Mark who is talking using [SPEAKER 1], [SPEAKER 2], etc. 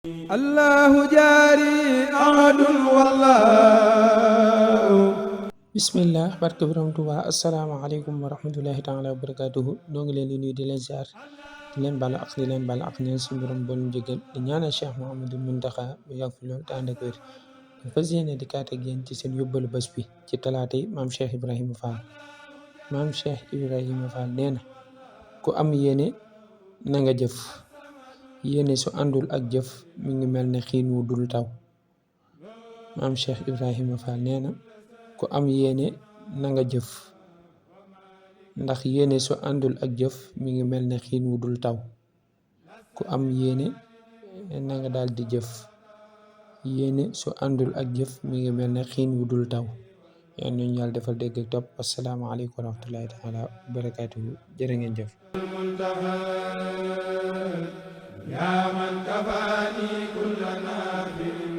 [SPEAKER 1] الله جاري أحد والله.
[SPEAKER 2] bismillah barke borom Tuuba asalaamaaleykum wa rahmatullahi taala wa barakatuhu noo ngi leen di nuyu di leen ziar di leen balu ak di leen balu ak ñaan suñu borom bon njëgal di ñaanal Cheikh Mouhamadou Mountakha mu yàgg fi loolu te ànd ak wér di fas yéene di kaat ak yéen ci seen yóbbalu bés bi ci talaata yi maam Cheikh Ibrahima Fall. maam Cheikh Ibrahima Fall nee na ku am yéene na nga jëf yéene su àndul ak jëf mi ngi mel ne xiin wu dul taw. maam Cheikh Ibrahima Fall nee na ku am yéene na nga jëf ndax yéene su àndul ak jëf mi ngi mel ne xiin wu dul taw. ku am yéene na nga daal di jëf yéene su àndul ak jëf mi ngi mel ne xiin wu dul taw. yal nañu yàlla defal dégg ak topp. asalaamaaleykum wa rahmatullahi taala wa barakaatuhu jërë ngeen jëf.
[SPEAKER 1] يا من كفاني كل نافع